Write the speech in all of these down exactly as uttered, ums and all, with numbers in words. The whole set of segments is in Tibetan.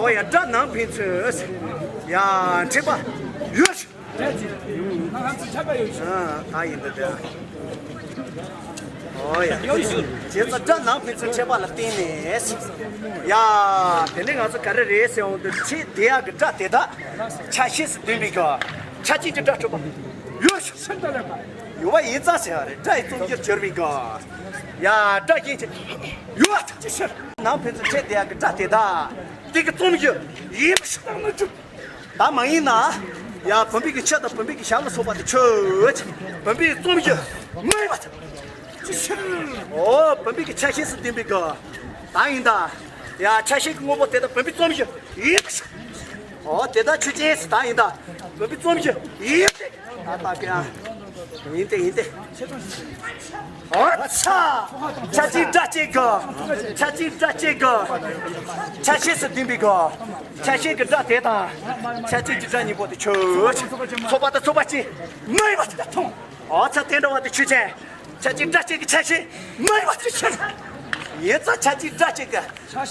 ཨོ་ཡ། སྒྲ་ནང་ཕན་ཚུན། ཡ། འཕྲད་པ་ཡོད། ཨ། ད་ཡིན་འདི་འདི། ཨོ་ཡ། བྱས་ཙང་སྒྲ་ནང་ཕན་ཚུན་འཕྲད་པ་ལ་བརྟེན་ནས། ཡ། དེ་ནས་ང་ཚོ་ག་རེ་རེད་ཟེར་འོང་དུས། འཕྲད་དེ་ཡག་གི་སྒྲ་དེ་དག་ཆ་ཤས་སུ་ལྡན་པའི་གི་ཆ་ཅན་གྱི་སྒྲ་གྲུབ་པ་ཡོད། ཡོད་པ་ཡིན་ཙང་ཟེར་བ་རེད། སྒྲ་ཡི་རྩོམ་གཞིར་གྱུར་པའི་གི། ཡ། སྒྲ་གཞན་གྱི་ཡོད། ནང་ཕན་ཚུན་འཕྲད་དེ་ཡག་གི་སྒྲ་དེ་དག་དེ་གི་རྩོམ་གཞི་ཡིན་པ་ཞིག་ད་མ་ཡིན་ན། ཡ། བུམ་པའི་གི་ཆུ་དང་བུམ་པའི་གི་ཞབས་ལ་སོགས་པ་དེ་ཆོས་ཅན། བུམ་པའི་རྩོམ་གཞི་མ་ཡིན་པ་དང་། ཨོ། བུམ་པའི་གི་ཆ་ཤས་སུ་ལྡན་པའི་གི་ད་ཡིན་ད། ཡ། ཆ་ཤས་ཀྱི་དངོས་པོ་དེ་དག་བུམ་པའི་རྩོམ་གཞི་ཡིན་པ་ཞིག་ཨོ། དེ་དག་ཆོས་ཅན་ཟེར་ད་ཡིན་ད། བུམ་པའི་རྩོམ་གཞི་ཡིན་ཏེ། ད་ལྟ་ཀྱང་ཡིན་ཏེ་ཡིན་ཏེ། ཨོ་ཚ། ཆ་ཅན་སྒྲ་གཅིག་གི། ཆ་ཅན་སྒྲ་གཅིག་གི་ཆ་ཤས་སུ་ལྡན་པའི་གི་ཆ་ཤས་ཀྱི་སྒྲ་དེ་དང་ཆ་ཅན་གྱི་སྒྲ་གཉིས་པོ་དེ་ཆོས་ཅན། ཚོགས་པ་དང་ཚོགས་པ་ཅན་མ་ཡིན་པ་དེ་མཐོང་། ཨོ་ཚ། དེ་འདྲ་བ་དེ་ཆོས་ཅན། ཆ་ཅན་སྒྲ་གཅིག་གི་ཆ་ཤས་མ་ཡིན་པ་དེ་ཆོས་ཅན། ཡིན་ཙང་ཆ་ཅན་སྒྲ་གཅིག་གི།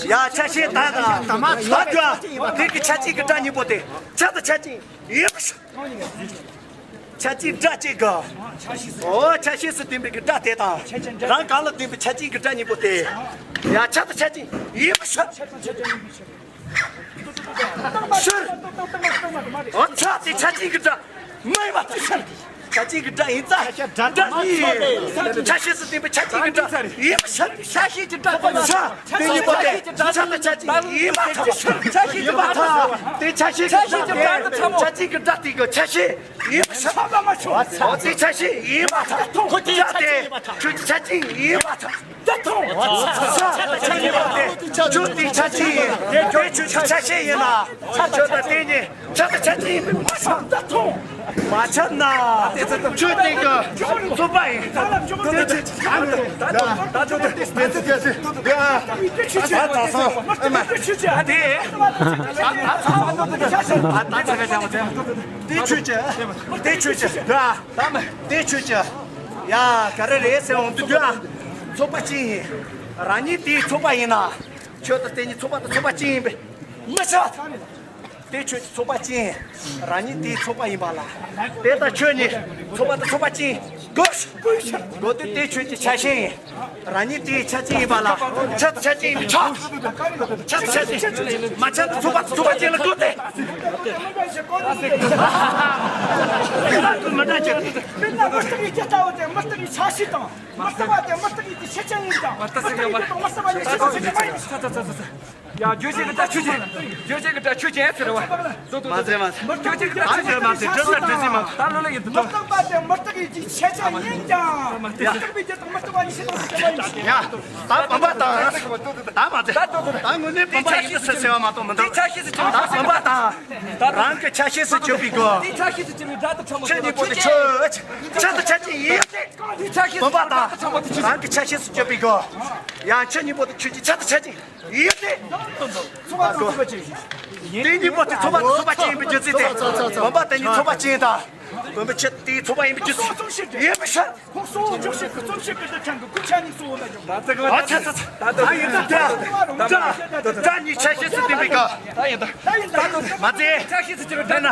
ཡ། ཆ་ཤས་དང་དང་མ་ཐག་གི་དེ་གི་ཆ་ཅན་གྱི་སྒྲ་གཉིས་པོ་དེ་ཆ་དང་ཆ་ཅན་ཡིན་པ་ཞིག་ཆ་ཅན་སྒྲ་གཅིག་གི། ཨོ། ཆ་ཤས་སུ་ལྡན་པའི་གི་སྒྲ་དེ་དང་། རང་གང་ལ་ལྡན་པའི་ཆ་ཅན་གྱི་སྒྲ་གཉིས་པོ་དེ། ཡ། ཆ་དང་ཆ་ཅན་ཡིན་པ་ཞིག་ཕྱིར། ཨོ་ཚ། དེ་ཆ་ཅན་གྱི་སྒྲ་མ་ཡིན་པ་དེ་ཕྱིར། ཆ་ཅན་གྱི་སྒྲ་ཡིན་ཙང་སྒྲ་གཉིས། ཆ་ཤས་སུ་ལྡན་པའི་ཆ་ཅན་གྱི་སྒྲ་ཡིན་པ་ཕྱིར། ཆ་ཤས་ཀྱི་སྒྲ་དེ་ཡིན་པ་དེ་ཆ་དང་ཆ་ཅན་ཡིན་པ་ཐལ། ཡིན་པ་ཐལ། དེ་ཆ་ཤས་ཀྱི་སྒྲ་དེ་ཆ་ཅན་གྱི་སྒྲ་དེ་གི་ཆ་ཤས་ཡིན་པ་ཐལ། ཨོ་དེ་ཆ་ཤས་ཡིན་པ་ཐལ། ཁོ་དེ་ཆ་དེ་ཁྱོད་ཀྱི་ཆ་ཅན་ཡིན་པ་ཐལ། ད་ཐོང་། ཆ་ཆ་ཆ་ཡིན་པ་དེ་ཁྱོད་དེ་ཆ་ཅན་ཡིན། ཁྱོད་ཁྱོད་ཆ་ཤས་ཡིན་ན། ཁྱོད་ད་དེ་ནི་ཆ་དང་ཆ་ཅན་ཡིན་པས་མ་ཆགས། ད་ཐོང་། མ་ཆགས་ན་ཁྱོད་དེ་གི་རྩོད་པ་ཡིན། དེ་ཆ་ད་ད་ད་ད་ད་དེ་ཆོས་ཅན། དེ་ཆོས་ཅན། དེ་ཆོས་ཅན། དེ་ཆོས་ཅན། ཡ། ག་རེ་རེད་ཟེར་འོང་དུས། ཚོགས་པ་ཅན་ཡིན། རང་ཉིད་དེའི་ཚོགས་པ་ཡིན་ན། ཁྱོད་དང་དེ་གཉིས་ཚོགས་པ་དང་ཚོགས་པ་ཅན་ཡིན་པས་མི་ཤེས། དེ་ཁྱོད་ཀྱི་ཚོགས་པ་ཅན། རང་ཉིད་དེའི་ཚོགས་པ་ཡིན་པ་ལ། དེ་དང་ཁྱོད་གཉིས་ཚོགས་པ་དང་ཚོགས་པ་ཅན་དགོས། དགོས་དུས་དེ་ཁྱོད་ཀྱི་ཆ་ཤས་ཡིན། རང་ཉིད་དེའི་ཆ་ཅན་ཡིན་པ་ལ། ཆ་དང་ཆ་ཅན་ཡིན་པས་ཆགས། ཆ་དང་ཆ་ཅན། མ་ཆགས་ན་ཚོགས་པ་དང་ཚོགས་པ་ཅན་ལ་ལྟོས་ཏེ། མི་འདྲ་ཅིག་མི་རྟག་ཡིན་ཀྱང་མི་རྟག་ཡིན་ཀྱང་ཆ་ཤས་དང་། མི་རྟག་པ་དེ་མི་རྟག་ཡིན་གྱི་ཆ་ཅན་ཡིན་ཀྱང་། མི་རྟག་ཡིན་དང་མི་རྟག་པ་ཡིན་ཆ་ཅན་ཡིན་ཀྱང་། ཡ། རྗོད་བྱེད་ཀྱི་སྒྲ་ཆོས་ཅན། རྗོད་བྱེད་ཀྱི་སྒྲ་ཆོས་ཅན་ཟེར་བ། མ་ཟེར་མ་ཟེར། རྗོད་བྱེད་ཀྱི་སྒྲ་ཆོས་ཅན། མ་ཟེར། སྒྲ་ལ་འདྲི་ཟིན་མ། ད་ལོ་ལ་ཡིན་དུ། མི་རྟག་པ་དེ་མི་རྟག་ཡིན་གྱི་ཆ་ཅན་ཡིན་ཀྱང་། མི་རྟག་པའི་རྒྱུ་དང་མི་རྟག་པ་ཡིན་ཞེས་དང་དེ་མ་ཡིན། ཡ། ད་བུམ་པ་དང་། ད་མ་ཟེར། ད་དངོས་གནས་བུམ་པ་ཡིན་ཟེར་ཟེར་བ་མ་གཏོགས་མི་འདུག་ད་བུམ་པ་དང་། རང་གི་ཆ་ཤས་སུ་གྱུར་པའི་སྒོ། ཆོས་གཉིས་པོ་དེ་ཆོས་ཅན། ཆ་དང་ཆ་ཅན་ཡིན་ཏེ། བུམ་པ་དང་རང་གི་ཆ་ཤས་སུ་གྱུར་པའི་སྒོ། ཡང་ཆོས་གཉིས་པོ་དེ་ཆོས་ཅན། ཆ་དང་ཆ་ཅན་ཡིན་ཏེ། དེ་གཉིས་པོ་དེ་ཚོགས་པ་དང་ཚོགས་པ་ཅན་ཡིན་པའི་རྒྱུ་མཚན་དེ། བུམ་པ་དེ་གཉིས་ཚོགས་པ་ཅན་དང་། བུམ་པའི་ཆུ་དེའི་ཚོགས་པ་ཡིན་པའི་རྒྱུ་མཚན་ཡིན་པའི་ཕྱིར། ཁོང་གཙོ་བོ་འཇོག་བྱེད་ཀྱི་རྩོམ་བྱེད་ཀྱི་འདི་ཕྲན་གྱི་ཀུན་ཆ་ནི་གཙོ་བོ་ལ་འཇོག་ད་ཨ་ཆ་ཆ་ཆ། ད་ཡིན་ད། ད་ད་ད་གཉིས་ཆ་ཤས་སུ་བསྟན་པའི་སྐབས། ད་ཡིན་ད། ད་ཡིན་ད། མ་ཚད། ཆ་ཤས་སུ་བསྟན་པའི་ད་ན།